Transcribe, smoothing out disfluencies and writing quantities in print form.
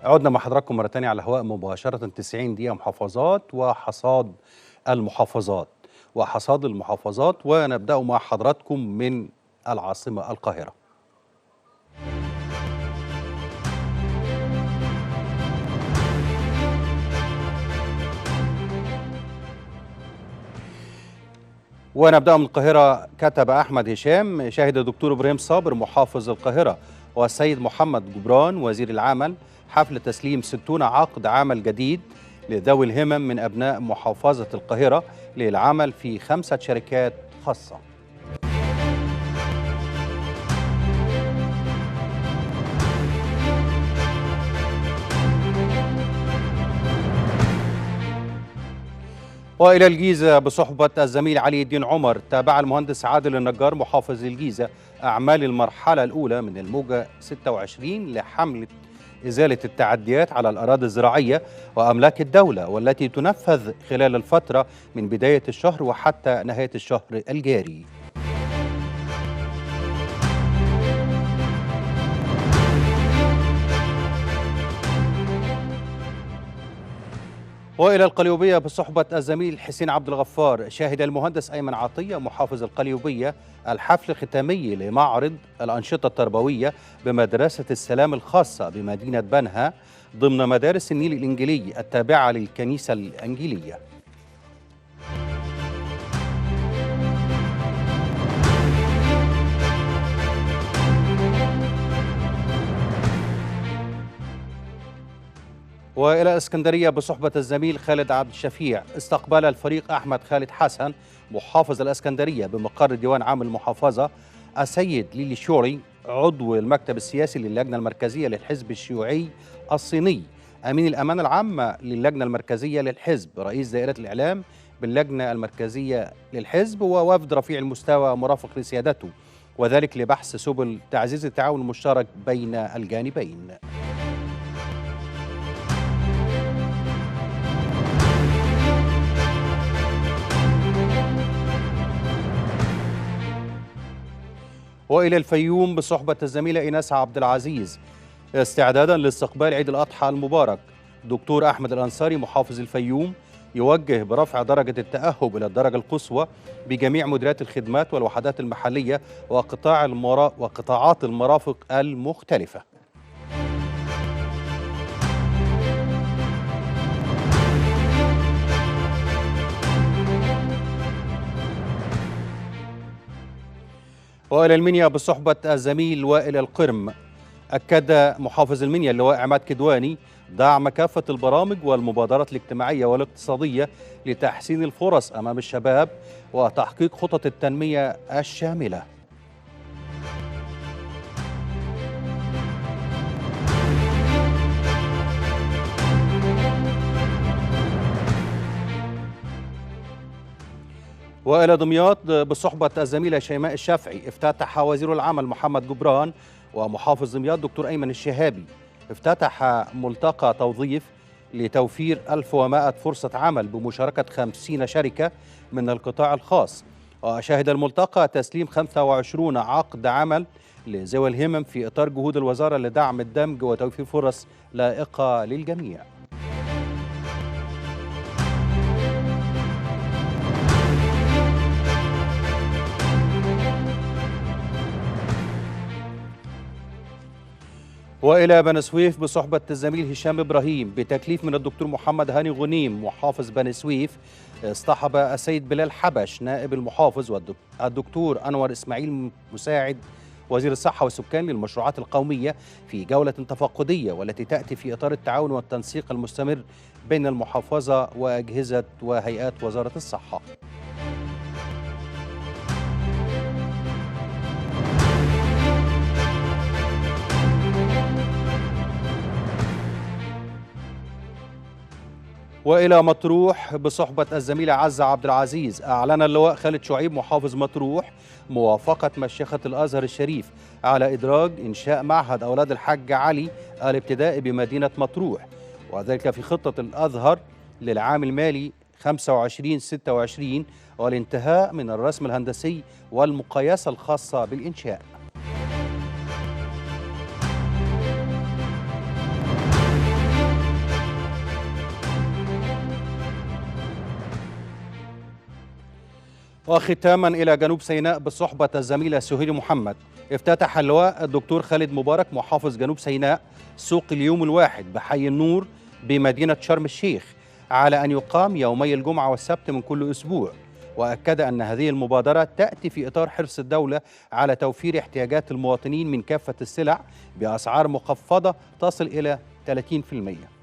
عدنا مع حضراتكم مرة تانية على الهواء مباشرة 90 دقيقة محافظات المحافظات وحصاد المحافظات، ونبدأ مع حضراتكم من العاصمة القاهرة. ونبدأ من القاهرة. كتب أحمد هشام: شهد الدكتور إبراهيم صابر محافظ القاهرة والسيد محمد جبران وزير العمل حفل تسليم 60 عقد عمل جديد لذوي الهمم من أبناء محافظة القاهرة للعمل في 5 شركات خاصة. وإلى الجيزة بصحبة الزميل علي الدين عمر. تابع المهندس عادل النجار محافظ الجيزة أعمال المرحلة الأولى من الموجة 26 لحملة إزالة التعديات على الأراضي الزراعية وأملاك الدولة، والتي تنفذ خلال الفترة من بداية الشهر وحتى نهاية الشهر الجاري. وإلى القليوبية بصحبة الزميل حسين عبد الغفار. شاهد المهندس أيمن عطية محافظ القليوبية الحفل الختامي لمعرض الأنشطة التربوية بمدرسة السلام الخاصة بمدينة بنها ضمن مدارس النيل الإنجيلي التابعة للكنيسة الإنجيلية. وإلى اسكندرية بصحبة الزميل خالد عبد الشفيع. استقبل الفريق أحمد خالد حسن محافظ الاسكندرية بمقر ديوان عام المحافظة السيد ليلي شوري عضو المكتب السياسي للجنة المركزية للحزب الشيوعي الصيني، أمين الأمانة العامة للجنة المركزية للحزب، رئيس دائرة الإعلام باللجنة المركزية للحزب، ووفد رفيع المستوى مرافق لسيادته، وذلك لبحث سبل تعزيز التعاون المشترك بين الجانبين. وإلى الفيوم بصحبة الزميلة إيناس عبد العزيز. استعدادا لاستقبال عيد الأضحى المبارك، دكتور أحمد الأنصاري محافظ الفيوم يوجه برفع درجة التأهب إلى الدرجة القصوى بجميع مديريات الخدمات والوحدات المحلية وقطاعات المرافق المختلفة. وإلى المنيا بصحبة الزميل وائل القرم. أكد محافظ المنيا اللواء عماد كدواني دعم كافة البرامج والمبادرات الاجتماعية والاقتصادية لتحسين الفرص أمام الشباب وتحقيق خطط التنمية الشاملة. وإلى دمياط بصحبة الزميلة شيماء الشافعي. افتتح وزير العمل محمد جبران ومحافظ دمياط دكتور أيمن الشهابي افتتح ملتقى توظيف لتوفير 1100 فرصة عمل بمشاركة 50 شركة من القطاع الخاص. وشهد الملتقى تسليم 25 عقد عمل لذوي الهمم في إطار جهود الوزارة لدعم الدمج وتوفير فرص لائقة للجميع. وإلى بني سويف بصحبة الزميل هشام إبراهيم. بتكليف من الدكتور محمد هاني غنيم محافظ بني سويف، اصطحب السيد بلال حبش نائب المحافظ والدكتور أنور إسماعيل مساعد وزير الصحة والسكان للمشروعات القومية في جولة تفقدية، والتي تأتي في إطار التعاون والتنسيق المستمر بين المحافظة وأجهزة وهيئات وزارة الصحة. وإلى مطروح بصحبة الزميلة عزة عبد العزيز. أعلن اللواء خالد شعيب محافظ مطروح موافقة مشيخة الأزهر الشريف على إدراج إنشاء معهد أولاد الحاج علي الابتدائي بمدينة مطروح، وذلك في خطة الأزهر للعام المالي 25-26 والانتهاء من الرسم الهندسي والمقايسة الخاصة بالإنشاء. وختاما إلى جنوب سيناء بصحبة الزميلة سهير محمد. افتتح اللواء الدكتور خالد مبارك محافظ جنوب سيناء سوق اليوم الواحد بحي النور بمدينة شرم الشيخ على أن يقام يومي الجمعة والسبت من كل أسبوع، وأكد أن هذه المبادرة تأتي في إطار حرص الدولة على توفير احتياجات المواطنين من كافة السلع بأسعار مخفضة تصل إلى 30%.